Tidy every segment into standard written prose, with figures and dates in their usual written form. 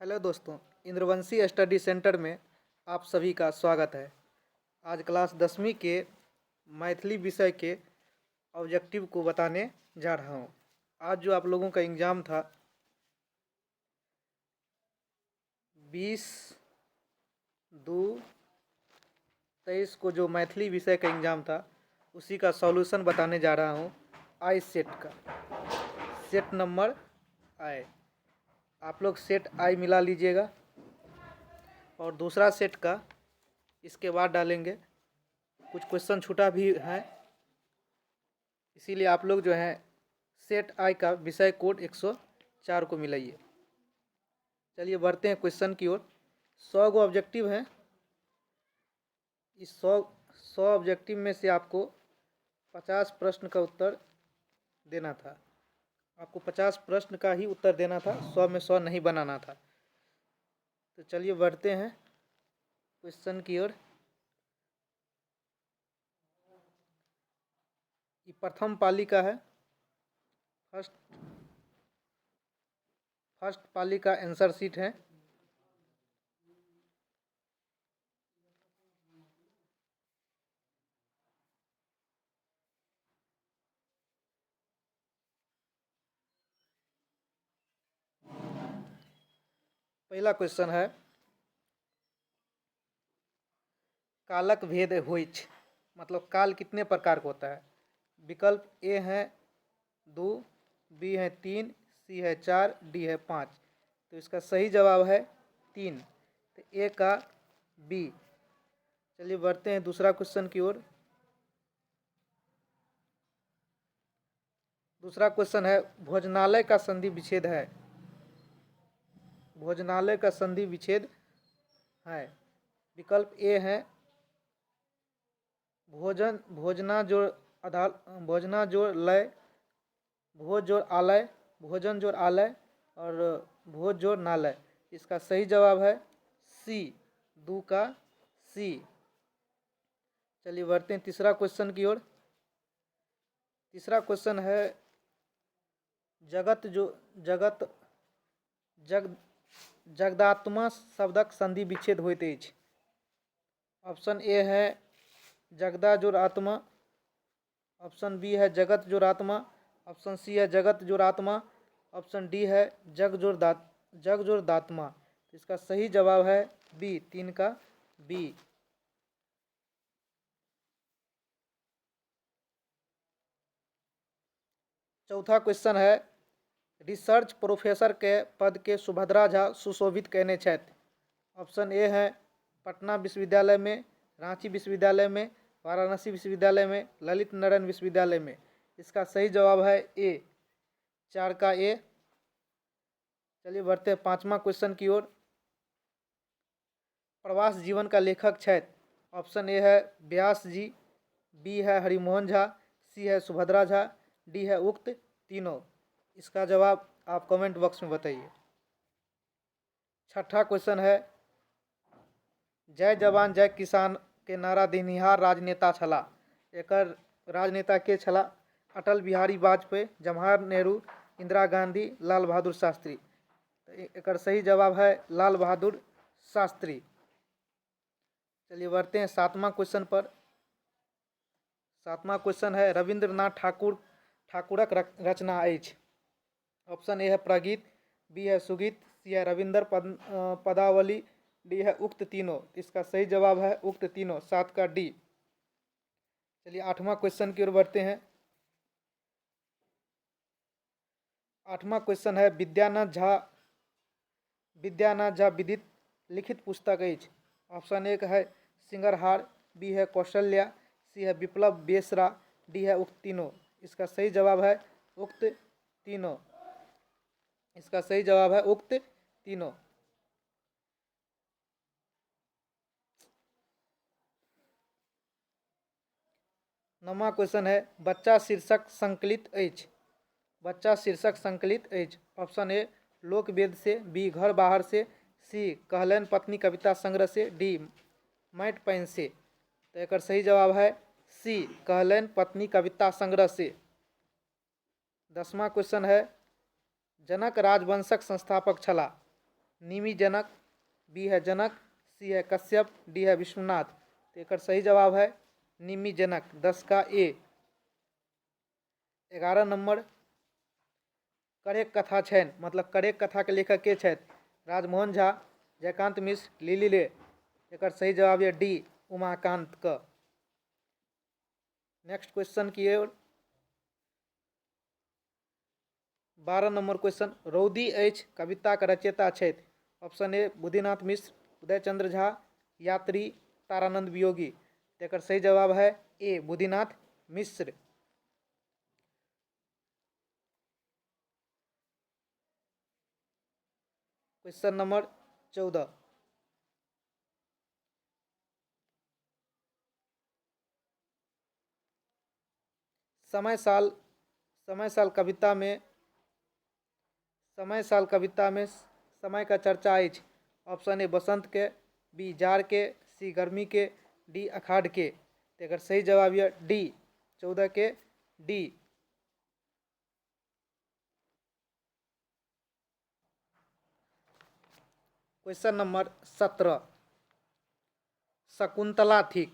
Hello दोस्तों, इंद्रवंशी study centre में आप सभी का स्वागत है। आज क्लास 10वीं के मैथिली विषय के ऑब्जेक्टिव को बताने जा रहा हूँ। आज जो आप लोगों का एग्ज़ाम था 20/2/23 को जो मैथिली विषय का एग्ज़ाम था उसी का सॉल्यूशन बताने जा रहा हूँ। आई सेट का सेट नंबर आई, आप लोग सेट आई मिला लीजिएगा और दूसरा सेट का इसके बाद डालेंगे। कुछ क्वेश्चन छूटा भी है, इसीलिए आप लोग जो है सेट आई का विषय कोड 104 को मिलाइए। चलिए बढ़ते हैं क्वेश्चन की ओर। 100 गो ऑब्जेक्टिव हैं। इस 100 ऑब्जेक्टिव में से आपको 50 प्रश्न का उत्तर देना था। आपको 50 प्रश्न का ही उत्तर देना था, 100 में 100 नहीं बनाना था। तो चलिए बढ़ते हैं क्वेश्चन की ओर। ये प्रथम पाली का है, फर्स्ट पाली का आंसर शीट है। पहला क्वेश्चन है, कालक भेद होइछ, मतलब काल कितने प्रकार का होता है। विकल्प ए है 2, बी है 3, सी है 4, डी है 5। तो इसका सही जवाब है 3, तो ए का बी। चलिए बढ़ते हैं दूसरा क्वेश्चन की ओर। दूसरा क्वेश्चन है, भोजनालय का संधि विच्छेद है। भोजनालय का संधि विच्छेद है। विकल्प ए है भोजन, भोजना जोड़ आधार, भोजना जोड़ लय, भोज जोड़ आलय, भोजन जोड़ आलय और भोज जोड़ नालय। इसका सही जवाब है सी, 2 का सी। चलिए बढ़ते हैं तीसरा क्वेश्चन की ओर। तीसरा क्वेश्चन है, जगत जो जगत जग जगदात्मा शब्दक संधि विच्छेद होइत अछि। ऑप्शन ए है जगदा जोड़ आत्मा, ऑप्शन बी है जगत जोड़ आत्मा, ऑप्शन सी है जगत जोड़ आत्मा, ऑप्शन डी है जग जोड़ दात, जग जोड़ दात्मा। इसका सही जवाब है बी, 3 का बी। चौथा क्वेश्चन है, रिसर्च प्रोफेसर के पद के सुभद्रा झा सुशोभित कयने छथि। ऑप्शन ए है पटना विश्वविद्यालय में, रांची विश्वविद्यालय में, वाराणसी विश्वविद्यालय में, ललित नारायण विश्वविद्यालय में। इसका सही जवाब है ए, 4 का ए। चलिए बढ़ते हैं पांचवा क्वेश्चन की ओर। प्रवास जीवन का लेखक छथि। ऑप्शन ए है व्यास जी, बी है हरिमोहन झा, सी है सुभद्रा झा, डी है उक्त तीनों। इसका जवाब आप कमेंट बॉक्स में बताइए। छठा क्वेश्चन है, जय जवान जय किसान के नारा देनिहार राजनेता छला। एकर राजनेता के छला? अटल बिहारी वाजपेयी, जवाहर नेहरू, इंदिरा गांधी, लाल बहादुर शास्त्री। तो एकर सही जवाब है लाल बहादुर शास्त्री। चलिए बढ़ते हैं सातवां क्वेश्चन पर। सातवां क्वेश्चन है, रविंद्रनाथ ठाकुरक रचना अछि। ऑप्शन ए है प्रगीत, बी है सुगीत, सी है रविंद्र पदावली, डी है उक्त तीनों। इसका सही जवाब है उक्त तीनों, 7 का डी। चलिए आठवां क्वेश्चन की ओर बढ़ते हैं। आठवां क्वेश्चन है, विद्यानाथ झा विदित लिखित पुस्तक अछि। ऑप्शन एक है सिंगरहार, बी है कौशल्या, सी है विप्लव बेसरा, डी है उक्त तीनों। इसका सही जवाब है उक्त तीनों। इसका सही जवाब है उक्त तीनों। नौवां क्वेश्चन है, बच्चा शीर्षक संकलित अछि। बच्चा शीर्षक संकलित अछि। Option A Lokved Se, B घर बाहर से, सी कहलनि पत्नी कविता संग्रह से, डी माटि पानि से। तो एकर सही जवाब है सी कहलनि पत्नी कविता संग्रह से। 10वां क्वेश्चन है, जनक राजवंशक संस्थापक छलाह। निमि जनक, बी है जनक, सी है कश्यप, डी है विश्वनाथ। तो एकर सही जवाब है निमि जनक, 10 का ए। 11 नंबर करेक कथा छनि, मतलब करेक कथा के लेखक के छथि? राजमोहन झा, जयकांत मिश्र, लिली रे। एकर सही जवाब यऽ डी उमाकांत क। नेक्स्ट क्वेश्चन की ओर 12 नंबर क्वेश्चन, रौदी अछि कविता के रचयिता छथि? ऑप्शन ए बुद्धिनाथ मिश्र, उदयचंद्र झा, यात्री, तारानंद वियोगी। तो एकर सही जवाब है ए बुद्धिनाथ मिश्र। क्वेश्चन नंबर 14, समय साल, समय साल कविता में, समय साल कविता में समय का चर्चा अछि। ऑप्शन ए बसंत के, बी जाड़ के, सी गर्मी के, डी अखाढ़ के। तो एकर सही जवाब यऽ डी, 14 के डी। क्वेश्चन नंबर 17, शकुंतला थिक?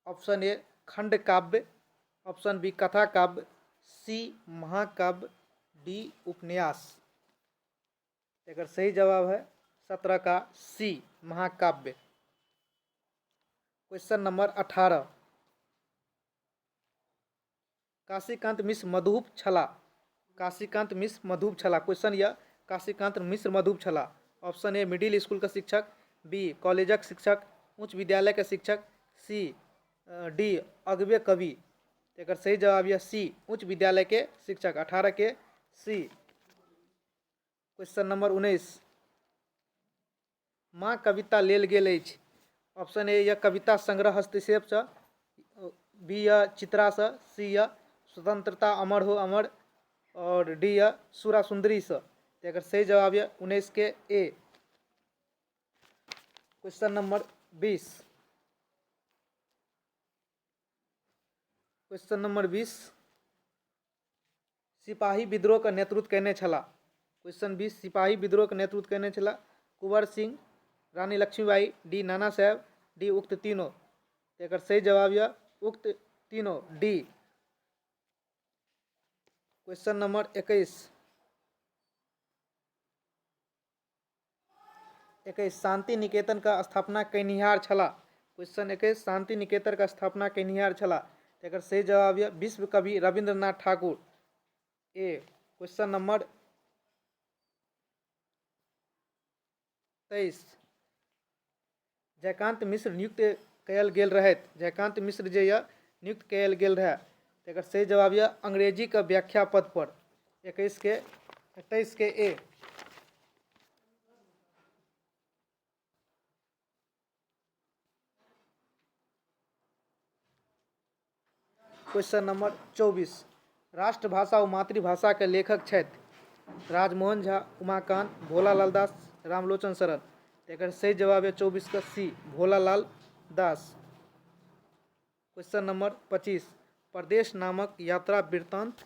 ऑप्शन ए खंड काव्य, ऑप्शन बी कथा काव्य, सी महाकाव्य, डी उपन्यास। एकर सही जवाब है 17 का सी महाकाव्य। क्वेश्चन नंबर 18, काशीकांत मिश्र मधुप छला। काशीकांत मिश्र मधुप छला। क्वेश्चन यह काशीकांत मिश्र मधुप छला। ऑप्शन ए मिडिल स्कूल के शिक्षक, बी कॉलेजक शिक्षक, उच्च विद्यालय के शिक्षक, सी डी अगबे कवि। एकर सही जवाब यह सी उच्च विद्यालय के शिक्षक, 18 के सी। क्वेश्चन नंबर 19, माँ कविता लेल गेल अछि। ऑप्शन ए यह कविता संग्रह हस्तक्षेपसँ, बी यह चित्रासँ, सी यह स्वतंत्रता अमर हो अमर, और डी यह सुरा सुंदरीसँ। तो एकर सही जवाब यह 19 के ए। क्वेश्चन नंबर 20, क्वेश्चन नंबर 20, सिपाही विद्रोह के नेतृत्व केने छलाह। क्वेश्चन 20, सिपाही विद्रोह के नेतृत्व केने छलाह कुंवर सिंह, रानी लक्ष्मीबाई, डी नाना साहेब, डी उक्त तीनों। एकर सही जवाब यह उक्त तीनों, D. Question number 21, 21 Shanti Niketan का स्थापना केनिहार छलाह। क्वेश्चन 21, शांति निकेतन का स्थापना केनिहार छलाह। एकर सही जवाब यह विश्व कवि रविंद्रनाथ ठाकुर, ए। क्वेश्चन नंबर 23, जयकांत मिश्र नियुक्त कयल गेल रहथि। जयकांत मिश्र जे यह नियुक्त कयल गेल रहे। एकर सही जवाब यह अंग्रेजी के व्याख्या पद पर, 21 के 23 के ए। क्वेश्चन नंबर 24, राष्ट्रभाषा और मातृभाषा के लेखक छथि? राजमोहन झा, उमाकांत, भोलालाल दास, रामलोचन शरण। एकर सही जवाब है 24 का सी भोलालाल दास। क्वेश्चन नंबर 25, प्रदेश नामक यात्रा वृत्तांत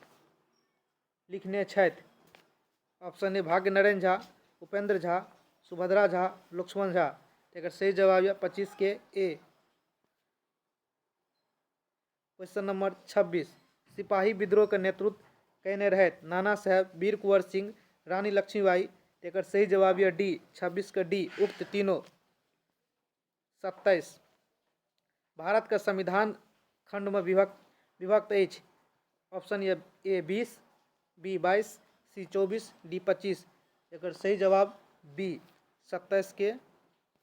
लिखने छथि? ऑप्शन ए भाग्य नारायण झा, उपेंद्र झा, सुभद्रा झा, लक्ष्मण झा। एकर सही जवाब यह 25 के ए। क्वेश्चन नंबर 26, सिपाही विद्रोह के नेतृत्व केने रहथि? नाना साहेब, वीर कुंवर सिंह, रानी लक्ष्मीबाई। एकर सही जवाब यह डी, 26 के डी उक्त तीनों। 27, भारत के संविधान खंड में विभक्त अछि। ऑप्शन ये ए 20, बी 22, सी 24, डी 25। एकर सही जवाब बी, 27 के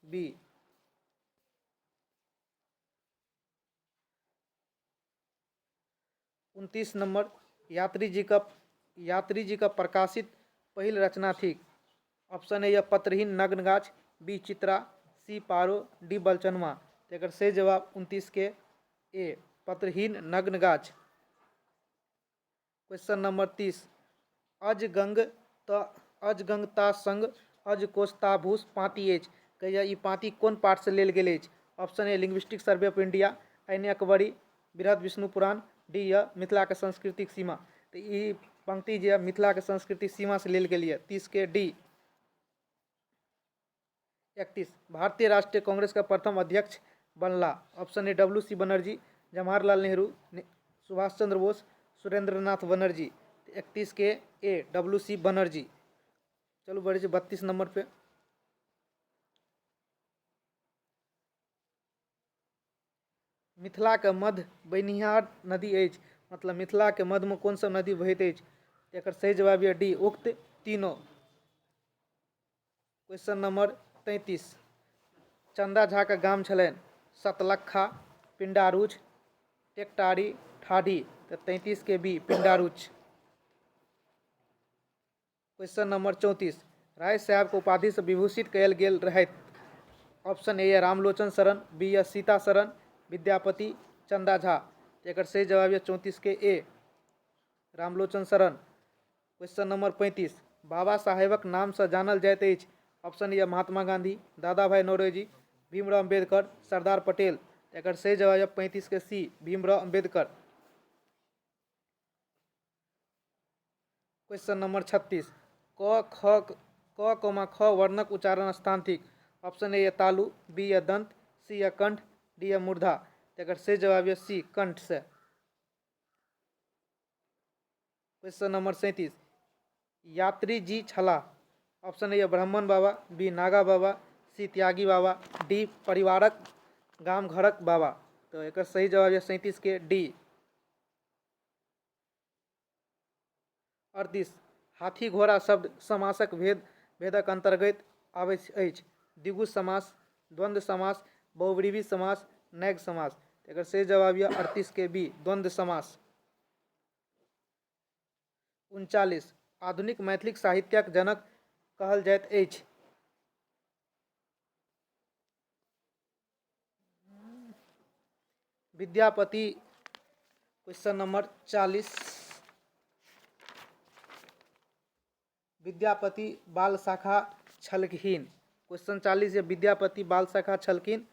बी। 29 नंबर, यात्री जी का प्रकाशित पहिल रचना थी। ऑप्शन ए यह पत्रहीन नग्न गाछ, बी चित्रा, सी पारो, डी बलचनमा। एकर सही जवाब 29 के ए पत्रहीन नग्न गाछ। क्वेश्चन नंबर 30, अजगंग त अजगंगता संग अजकोस्ताभूष पाँति अछि। कहिया ई पाँति कोन पाठसँ लेल गेल अछि? Option A linguistic survey of India, Ain Akbari, Brihad Vishnu Purana, D यह मिथिलाके सांस्कृतिक सीमा। तऽ ई पंक्ति जे मिथिलाके सांस्कृतिक सीमासँ लेल गेल यऽ, 30 के डी। 31 भारतीय राष्ट्रीय कांग्रेस का प्रथम अध्यक्ष बनला। Option A W C Banerjee, Jawaharlal Nehru, Subhash Chandra Bose, Surendranath Banerjee. 31 के ए डब्ल्यू सी बनर्जी। चलू बढ़ै छी 32 नंबर पे। मिथिलाके मध्य बहनिहार नदी अछि, मतलब मिथिलाके मध्यमे कोन सब नदी बहैत अछि? एकर सही जवाब यऽ डी, उक्त तीनों। क्वेश्चन नंबर 33, चंदा झा के गाम छलनि सतलखा, पिंडारूच, टेकटारी, ठाढ़ी। तऽ 33 के बी, पिंडारूच। क्वेश्चन नंबर 34, राय साहेब के उपाधि से विभूषित कयल गेल रहैत। ऑप्शन ए यऽ रामलोचन शरण, बी यऽ सीता शरण, विद्यापति, चंदा झा। एकर सही जवाब यऽ 34 के ए, रामलोचन शरण। क्वेश्चन नंबर 35, बाबा साहेबक नामसँ जानल जाइत अछि। ऑप्शन यऽ महात्मा गांधी, दादा भाई नौरोजी, भीमराव अम्बेडकर, सरदार पटेल। एकर सही जवाब यऽ 35 के C, Bhimrao Ambedkar. Question number 36, क ख क कोमा ख वर्णक उच्चारण स्थान थिक। ऑप्शन ए यऽ तालु, बी यऽ दंत, सी यऽ कंठ, डी यऽ मूर्धा। एकर सही जवाब यऽ सी, कंठ से। क्वेश्चन नंबर 37, यात्री जी छलाह। ऑप्शन ए यऽ ब्राह्मण बाबा, बी नागा बाबा, सी त्यागी बाबा, डी परिवारक गाम घरक बाबा। तऽ एकर सही जवाब यऽ 37 के डी। 38, हाथी घोड़ा शब्द समासक भेदक अंतर्गत आबैत अछि। द्विगु समास, द्वंद्व समास, बहुव्रीहि समास, नैग समास। एकर सही जवाब यऽ 38 के बी, द्वंद्व समास। 39, आधुनिक मैथिलीक साहित्यक जनक कहल जाइत अछि। विद्यापति। क्वेश्चन नंबर 40, विद्यापति बाल शाखा छलखिन। क्वेश्चन 40 ये विद्यापति बाल शाखा छलखिन,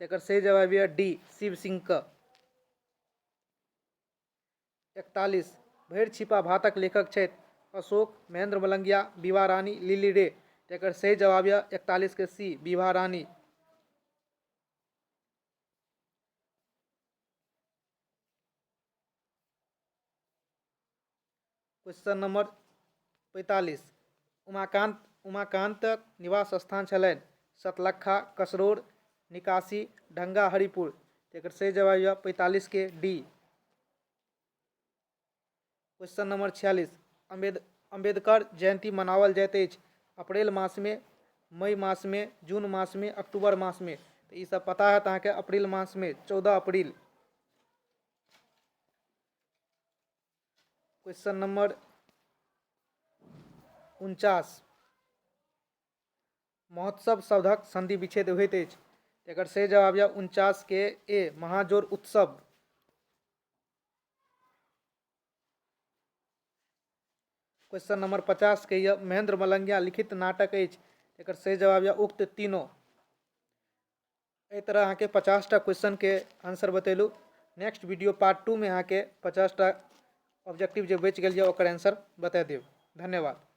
एकर सही जवाब यऽ डी, शिव सिंह के। 41, भरि छिपा भातक लेखक छथि। अशोक, महेंद्र मलंगिया, विभा रानी, लिली रे। एकर सही जवाब यऽ 41 के सी, विभा रानी। क्वेश्चन नंबर 45, उमाकांतक निवास स्थान छलनि। सतलखा, कसरौर, निकासी, ढंगा, हरिपुर। एकर सही जवाब यऽ 45 के डी। क्वेश्चन नंबर 46, अम्बेडकर जयंती मनाओल जाइत अछि। अप्रैल मासमे, मई मासमे, जून मासमे, अक्टूबर मासमे। तऽ ई सब पता हैत अहाँके, अप्रैल मासमे, 14 अप्रैल। क्वेश्चन नंबर 49, महोत्सव शब्दक संधि विच्छेद होइत अछि। एकर सही जवाब यऽ 49 के ए, महाजोर उत्सव। क्वेश्चन नंबर 50 के यऽ महेंद्र मलंगिया लिखित नाटक अछि। एकर सही जवाब यऽ उक्त तीनों। एहि तरह अहाँके 50टा क्वेश्चनके आंसर बतेलहुँ। नेक्स्ट वीडियो पार्ट 2 में अहाँके 50टा ऑब्जेक्टिव जे बचि गेल यऽ ओकर आंसर बता देब। धन्यवाद।